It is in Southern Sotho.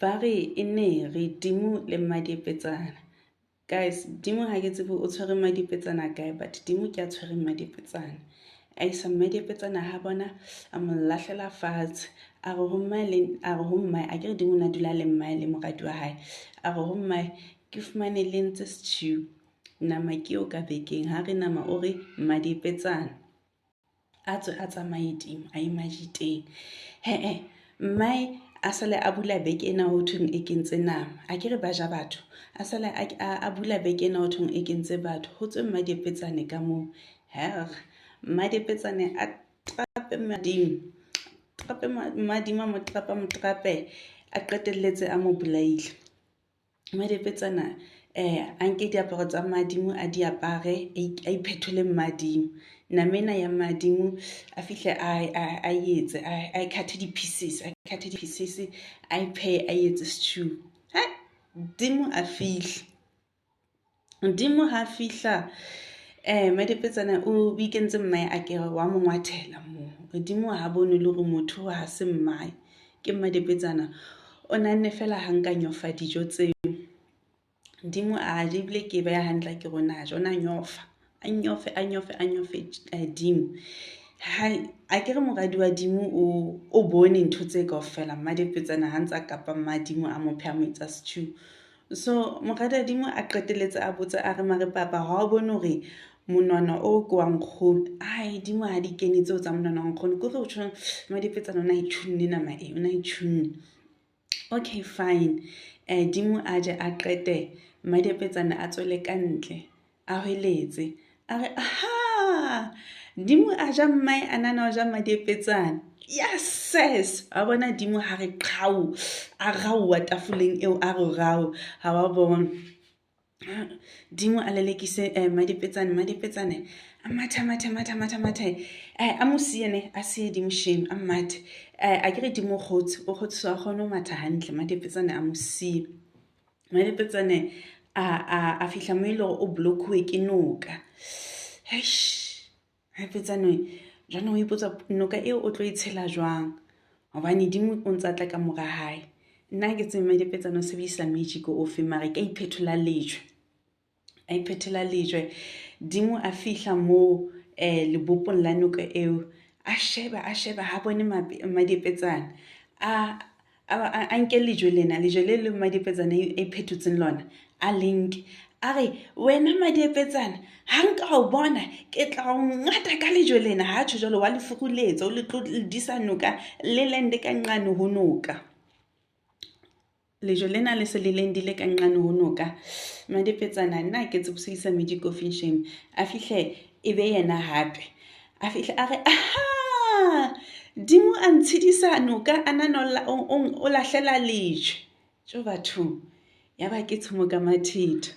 Ba re e ne re Dimo le Mmadiepetsana. Guys, Dimo ha ke tsebe o tshwere Mmadiepetsana kae but Dimo ke a tshwere Mmadiepetsana. A isa Mmadiepetsana ha bona a mo lahlela fatshe. A re ho mmae le a re ho mmae a ke re Dimo o ne a dula le mmae le moradi wa hae. A re ho mmae ke fumane le ntse stew. Nama ke eo ka bekeng ha re nama o re Mmadiepetsana. A tswe a tsamaye temo a ye majiteng. He-eh, mmae a sale a bula beke ena ho thweng e kentse nama. A ke re ba ja batho. A sale a bula beke ena ho thweng e kentse batho. Ho tswe Mmadiepetsane ka moo. Herr, Mmadiepetsane a trape Mmadimo. Trape Mmadimo a mo trapa mo trape. A qetelletse a mo bolaile. Mmadipetsana a nke diaparo tsa Mmadimo a di apare a iphethole Mmadimo. Nama ena ya Mmadimo a fihle a etse a e cut-e di-pieces, a cut-e di-pieces a e phehe a etse stew. Hai Dimo a fihle. Dimo ha fihla Mmadipetsana o ikentse mmae a kere wa mo ngwathela moo. Dimo ha bone le hore motho ha se mmae ke Mmadipetsana. O nahanne feela ha nka nyofa dijo tseo. Dimo a ja ebile ke e beha hantle ha ke re o na ja, o na nyofa. A nyofe, a nyofe, a nyofe Dimo. Hai akere moradi wa Dimo o bone ntho tse kaofela. Mmadipetsana ha ntsa kapa Mmadimo a mo pheha a mo etsa stew. So moradi a qetelletse a botsa a re mare papa ha o bone hore monwana o ke wa nkgono. Ai dimo ha di kene tseo tsa monwana wa nkgono. Ke hore o tjho Mmadipetsane o na e tjhunne nama e, o na e tjhunne. Okay fine. Dimo a je a qete Mmadipetsane a tswele ka ntle a hweletse a re aha Dimo a ja mmae a nana o ja Mmadipetsane. Yes! Wa bona Dimo ha re qhau a rauwa tafoleng eo a re rau ha wa bona. Dimo a lelekise Mmadipetsane, Mmadipetsane a mathe mathe mathe mathe mathe a mo siye ne a siye Dimo shame a mathe. A ke re Dimo o kgotse o kgotse so a kgone ho matha hantle Mmadipetsane a mo siye. Mmadipetsane a fihla mo e le hore o block-uwe ke noka. Eish! Mmadipetsane jwanong o ipotsa noka eo o tlo e tshela jwang hobane Dimo o ntsa tla ka mora hae. Nna ha ke tsebe Mmadipetsane o sebedisa magic ofe mara ka iphethola lejwe. A iphethola lejwe. Dimo a fihla moo lebopong la noka eo. A sheba a sheba ha bone Mmadipetsane. A nke lejwe lena, lejwe le le Mmadipetsane a iphethotseng lona a le nke. A re wena Mmadipetsane ha nka o bona ke tla o ngata ka lejwe lena. Ha tjho jwalo wa le furuletsa o le tlodisa noka le lende ka nqane ho noka. Lejwe lena le se le lendile ka nqane ho noka. Mmadipetsane nna ha ke tsebe ho sebedisa magic ofeng shame. A fihle e be yena hape. A fihle a re aha! Dimo a ntshedisa noka a nana o lahlela lejwe. Tjo bathong, ya ba ke tshomo ka mathitho.